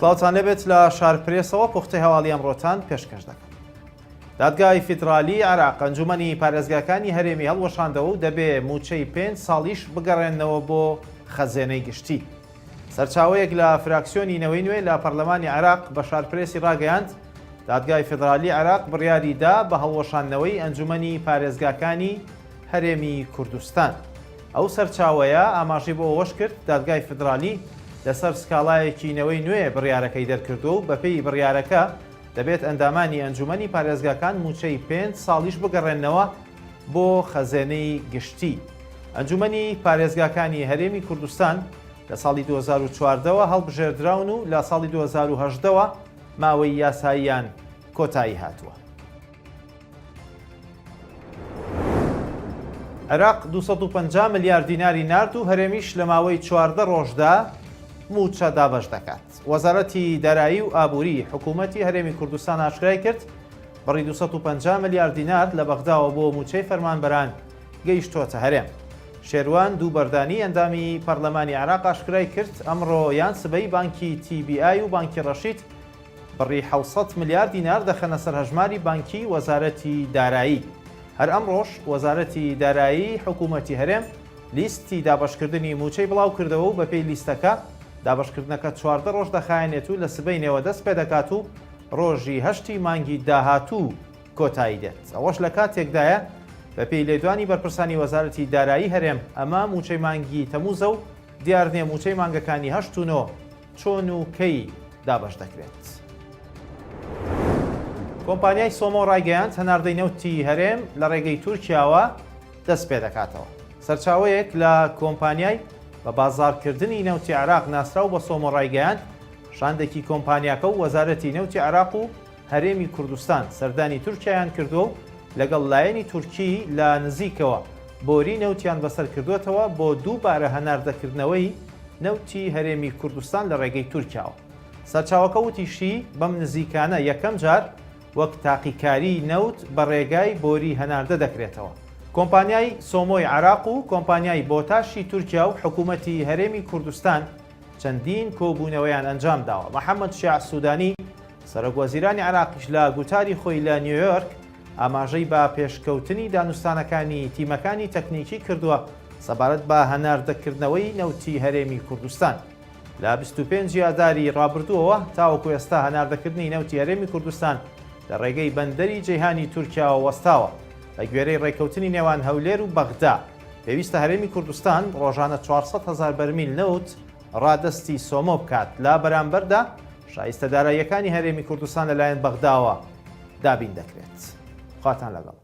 سڵاوتان لێبێت لە شار پرێسەوە پوختەی هەواڵی ئەمڕۆتان پێشکەش دەکەم. دادگای فیدرالی عێراق ئەنجومەنی پارێزگاکانی هەرێمی هەڵوەشاندەوە و دەبێ مووچەی پێنج ساڵیش بگەڕێننەوە بۆ خەزێنەی گشتی. سەرچاوەیەک لە فراکسیۆنی نەوەی نوێ لە پەرلەمانی عێراق بە شارپرێسی ڕاگەیاند، دادگای فیدرالی عێراق بڕیاری دا بە هەڵوەشاندنەوەی ئەنجومەنی پارێزگاکانی هەرێمی کوردستان. ئەو سەرچاوەیە ئاماژەی بۆ ئەوەش کرد، دادگای فیدرالی لەسەر سکاڵایەکی نەوەی نوێ بڕیارەکەی دەرکردووە و بەپێی بڕیارەکە دەبێت ئەندامانی ئەنجومەنی پارێزگاکان مووچەی پێنج ساڵیش بگەڕێننەوە بۆ خەزێنەی گشتی. ئەنجومەنی پارێزگاکانی هەرێمی کوردستان لە ساڵی 2014 وە هەڵبژێردراون و لە ساڵی 2018 وە ماوەی یاساییان کۆتایی هاتووە. عێراق 250 ملیار دیناری نارد و هەرێمیش لە ماوەی 14 ڕۆژدا مووچە دابەش دەکات. وەزارەتی دارایی و ئابووری حکوومەتی هەرێمی کوردستان ئاشکرای کرد، بڕی 250 ملیار دینار لە بەغداوە بۆ مووچەی فەرمانبەران گەیشتۆتە هەرێم. شێروان دووبەردانی ئەندامی پەرلەمانی عێراق ئاشکرای کرد، ئەمڕۆ یان سبەی بانکی تی بی ئای و بانکی ڕەشید بڕی 700 ملیار دینار دەخەنە سەر هەژماری بانکی وەزارەتی دارایی. هەر ئەمڕۆش وەزارەتی دارایی حکوومەتی هەرێم لیستی دابەشکردنی مووچەی بڵاوکردەوە و بەپێی لیستەکە دابەشکردنەکە 14 ڕۆژ دەخایەنێت و لە سبەینێوە دەست پێدەکات و ڕۆژی هەشتی مانگی داهاتوو کۆتایی دێت. ئەوەش لە کاتێکدایە، بەپێی لێدوانی بەرپرسانی وەزارەتی دارایی هەرێم، ئەمە مووچەی مانگی تەمووزە و دیار نییە مووچەی مانگەکانی هەشت و نۆ چۆن و کەی دابەش دەکرێت. کۆمپانیای سۆمۆ ڕایگەیاند، هەناردەی نەوتی هەرێم لە ڕێگەی تورکیاوە دەست پێدەکاتەوە. سەرچاوەیەک لە کۆمپانیای بە بازاڕکردنی نەوتی عێراق ناسراو بە سۆمۆ ڕایگەیاند، شاندێکی کۆمپانیاکە و وەزارەتی نەوتی عێراق و هەرێمی کوردستان سەردانی تورکیایان کردووە و لەگەڵ لایەنی تورکی لە نزیکەوە بۆری نەوتیان بەسەر کردووەتەوە بۆ دووبارە هەناردەکردنەوەی نەوتی هەرێمی کوردستان لە ڕێگەی تورکیاوە. سەرچاوەکە وتیشی، بەم نزیکانە یەکەم جار وەک تاقیکاریی نەوت بە ڕێگای بۆری هەناردە دەکرێتەوە. کۆمپانیای سۆمۆی عێراق و کۆمپانیای بۆتاشی تورکیا و حکوومەتی هەرێمی کوردستان چەندین کۆبوونەوەیان ئەنجامداوە. محەمەد شیاع سوودانی، سەرۆکوەزیرانی عێراقیش لە گوتاری خۆی لە نیویۆرک ئاماژەی بە پێشکەوتنی دانوستانەکانی تیمەکانی تەکنیکی کردووە سەبارەت بە هەناردەکردنەوەی نەوتی هەرێمی کوردستان. لە 25 ی ئاداری ڕابردووەوە تاوەکو ئێستا هەناردەکردنی نەوتی هەرێمی کوردستان لە ڕێگەی بەندەری جەیهانی تورکیاوە وەستاوە. بەگوێرەی ڕێککەوتنی نێوان هەولێر و بەغدا، پێویستە هەرێمی کوردستان ڕۆژانە 400 هەزار بەرمیل نەوت ڕادەستی سۆمۆ بکات، لە بەرامبەردا شایستە داراییەکانی هەرێمی کوردستان لەلایەن بەغداوە دابین دەکرێت. خواتان لەگەڵ.